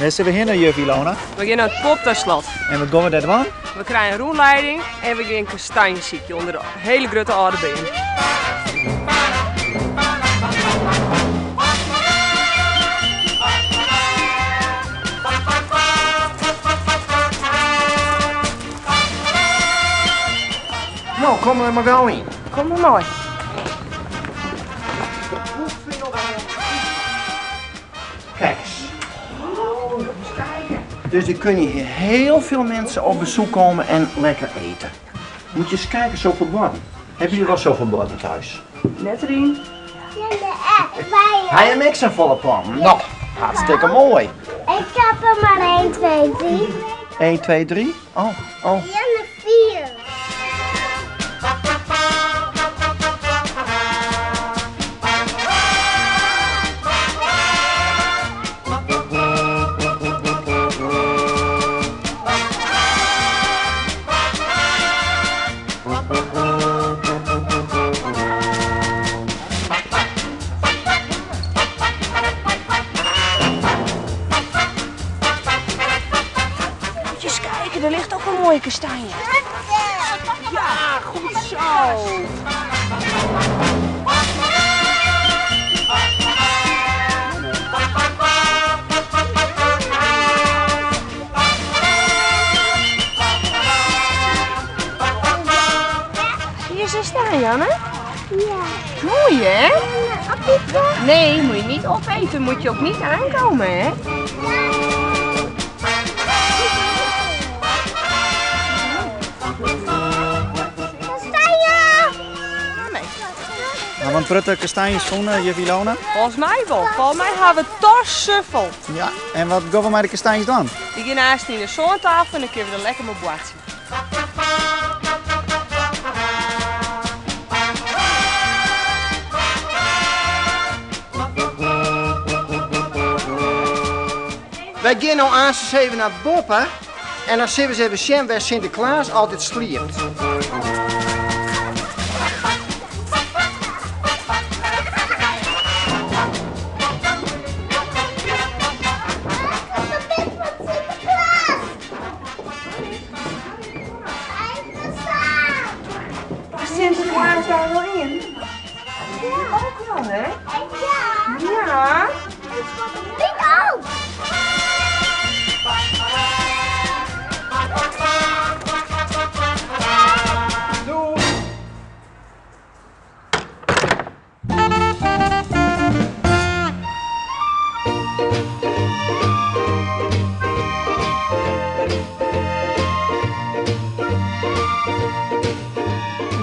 Wêr sille we hinne, juf Ilona? We gean nei it Poptaslot. En wat gean we dêr dwaan? We krije in rûnleiding en we gean kastanjes sykje ûnder de hiele grutte âlde beam. No, kom der mar gau yn. Kom mar mei. Kijk eens. Dus er kunnen hier heel veel mensen op bezoek komen en lekker eten. Moet je eens kijken, zoveel borden. Hebben jullie wel zoveel borden thuis? Net Rien. Hij heeft niks aan volle pan. Nou, hartstikke mooi. Ik heb er maar 1, 2, 3. 1, 2, 3? Oh, oh. Ja, 4. Moet je eens kijken, er ligt ook een mooie kastanje. Ja, goed zo. Zie je ze staan, Janne? Ja. Mooi, hè? Opeten? Nee, moet je niet opeten. Moet je ook niet aankomen, hè? Kastanje! Nou, want prutte kastanjes schoenen, juf Ilona. Volgens mij wel. Volgens mij hebben we tossufel. Ja, en wat gaan we met de kastanjes dan? Die gaan naast in de zontafel en dan kunnen we er lekker mee boatsen. Wij gaan nou aan eens even naar Boppen. En dan zullen we eens even zien waar Sinterklaas altijd sliept. De bed van Sinterklaas! Hij is er Sinterklaas daar wel in? Ja. Ook wel, hè? Ja. Ja. Ik ook! Doei!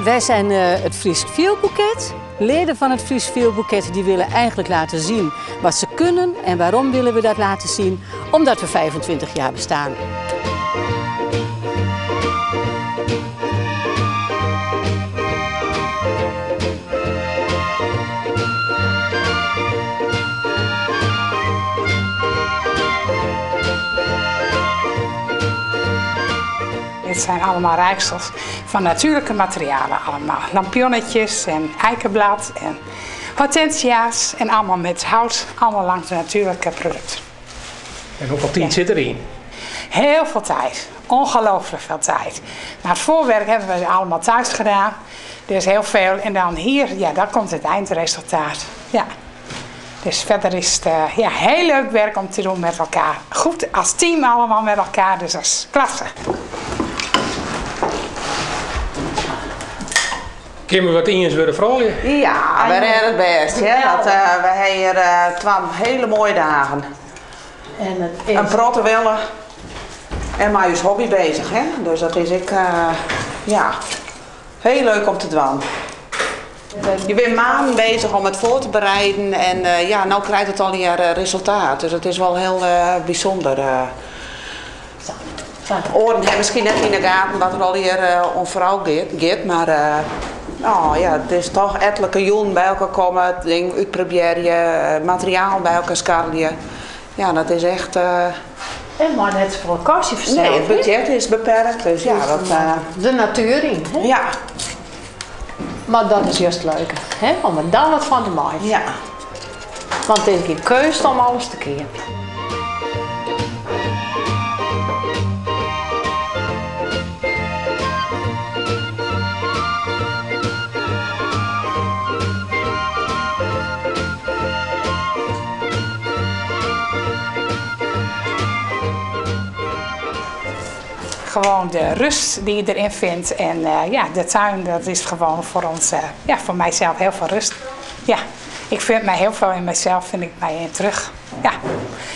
Wij zijn het Fries Fjildboeket. Leden van het Fries Fjildboeket die willen eigenlijk laten zien wat ze kunnen. En waarom willen we dat laten zien? Omdat we 25 jaar bestaan. Dit zijn allemaal rijksels van natuurlijke materialen allemaal. Lampionnetjes en eikenblad en hortensia's en allemaal met hout, allemaal langs de natuurlijke producten. En hoeveel tijd zit erin? Heel veel tijd, ongelooflijk veel tijd. Maar het voorwerk hebben we allemaal thuis gedaan, dus heel veel. En dan hier, ja, daar komt het eindresultaat. Ja. Dus verder is het heel leuk werk om te doen met elkaar. Goed als team allemaal met elkaar, dus dat is klasse. Kunnen we wat eens worden vrolijk? Ja, we redden het best. Hè? Dat, we hebben hier 2 hele mooie dagen. En het is... Een protte willen en maar is hobby bezig. Hè? Dus dat is ik, ja, heel leuk om te doen. Je bent maanden bezig om het voor te bereiden en ja, nou krijgt het al hier resultaat. Dus dat is wel heel bijzonder. Oren hebben misschien net in de gaten wat er al hier om vrouw gaat, maar nou, ja, het is toch ettelijke joen bij elkaar komen, het ding uitproberen, materiaal bij elkaar scharrelen. Ja, dat is echt... En maar net voor een kastje versneld, Nee, het budget is beperkt, dus ja, Dus dat, de natuur in, hè? Ja. Maar dat is juist leuk, hè? Om er dan wat van te maken. Ja. Want het is geen keuze om alles te keren. Gewoon de rust die je erin vindt. En ja, de tuin, dat is gewoon voor ons, ja, voor mijzelf heel veel rust. Ja, ik vind mij heel veel in mezelf, vind ik mij in terug. Ja.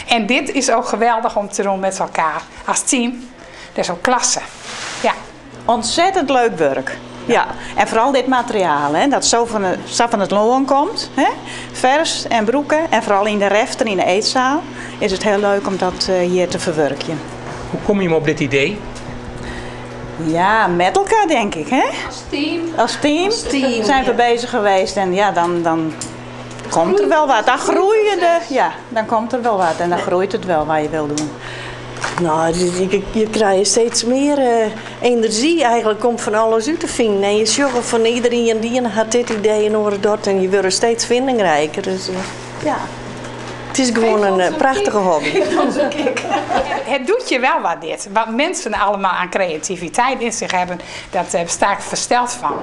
En dit is ook geweldig om te doen met elkaar als team. Dat is ook klasse. Ja. Ontzettend leuk werk. Ja, en vooral dit materiaal, hè, dat zo van het loon komt. Hè, vers en broeken en vooral in de refter, in de eetzaal, is het heel leuk om dat hier te verwerken. Hoe kom je op dit idee? Ja, met elkaar denk ik. Hè? Als team. Als team, Als team, zijn we ja. bezig geweest en ja, dan komt er wel wat. Dan groeien de, ja, dan komt er wel wat en dan groeit het wel wat je wil doen. Je krijgt steeds meer energie eigenlijk om van alles uit te vinden. En je zorgt van iedereen die had dit idee en hoort dat en je wordt steeds vindingrijker. Dus ja, het is gewoon een prachtige hobby. Het doet je wel wat dit. Wat mensen allemaal aan creativiteit in zich hebben, dat sta ik versteld van.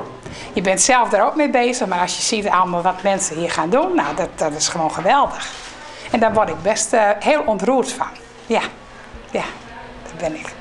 Je bent zelf daar ook mee bezig, maar als je ziet allemaal wat mensen hier gaan doen, dat is gewoon geweldig. En daar word ik best heel ontroerd van. Ja. Ja, dat ben ik.